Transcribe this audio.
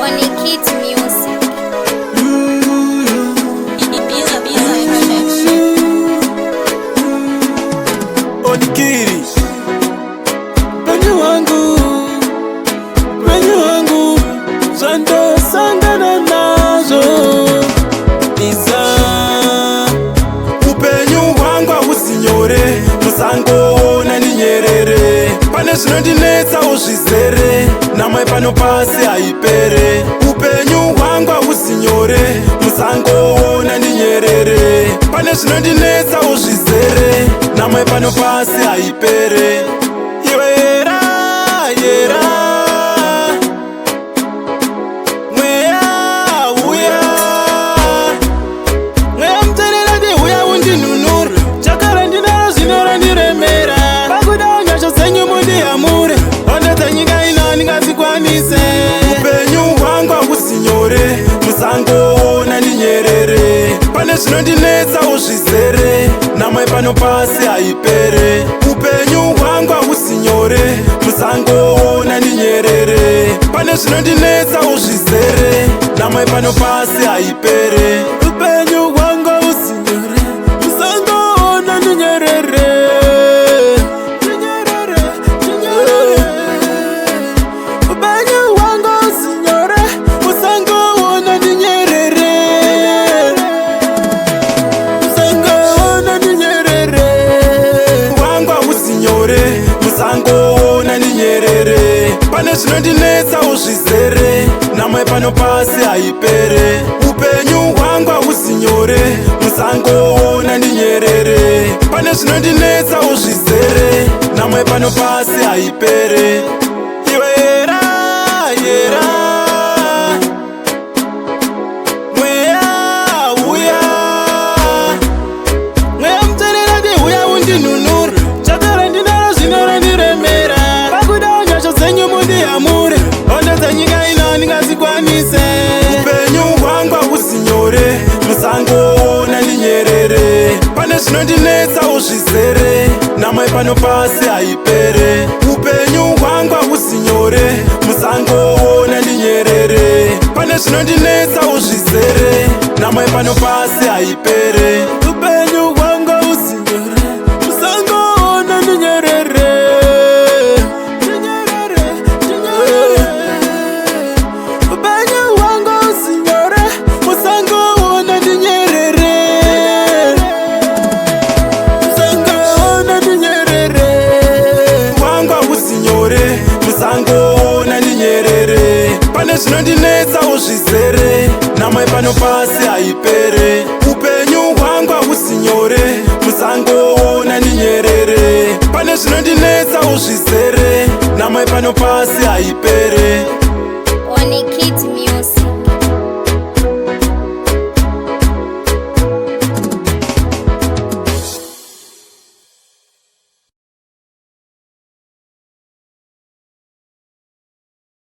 Onikit Music. Bila Bila Production. Onikiri penyu wangu, penyu wangu, zvandosangana nazvo isa. Upenyu hwangu hausi nyore, musangoona ndinyerere. Pane zvinondinetsa uzvizere, namwe pano pasi haipere. Upenyu hwangu hausi nyore, musangoona ndinyerere. Pane zvinondinetsa uzvizere, namwe pano pasi haipere. Iwe yera yera, mweya uya, mweya mutsvene ndiuya undinunure. Chakara ndinaro zvino randiremera, pakudawo nyasha dzenyu mundiyamure. Hondo dzenyika ino handingadzikwanise. Upenyu hwangu hausi nyore, musangoona ndinyerere. Pane zvinondinetsa uzvizere, namwe pano pasi haipere. Upenyu hwangu hausi nyore, musangoona ndinyerere. Pane zvinondinetsa uzvizere, namwe pano pasi haipere. Upenyu hwangu hausi nyore, musangoona ndinyerere. Ndinyerere, ndinyerere. Upenyu hwangu hausi nyore, musangoona ndinyerere. Musangoona ndinyerere. Wangu hausi nyore, musangoona ndinyerere. Pane zvinondinetsa uzvizere, namwe pano pasi haipere. Upenyu hwangu hausi nyore, musangoona ndinyerere. Pane zvinondinetsa uzvizere, namwe pano pasi haipere. Iwe yera yera, mweya uya, mweya mutsvene ndiuya undinunure. Chakara ndinaro zvino randiremera, pakudawo nyasha dzenyu mundiyamure. Hondo dzenyika ino handingadzikwanise. Upenyu hwangu hausi nyore, musangoona ndinyerere. Pane zvinondinetsa uzvizere, namwe pano pasi haipere. Upenyu hwangu hausi nyore, musangoona ndinyerere. Pane zvinondinetsa uzvizere, namwe pano pasi haipere. Upenyu hwangu hausi nyore, musangoona ndinyerere. Ndinyerere, ndinyerere. Upenyu hwangu hausi nyore, musangoona ndinyerere. Musangoona ndinyerere. Wangu hausi nyore, musangoona ndinyerere. Pane zvinondinetsa uzvizere, namwe pano pasi haipere. Upenyu hwangu hausi nyore, musangoona ndinyerere. Pane zvinondinetsa uzvizere, namwe pano pasi haipere.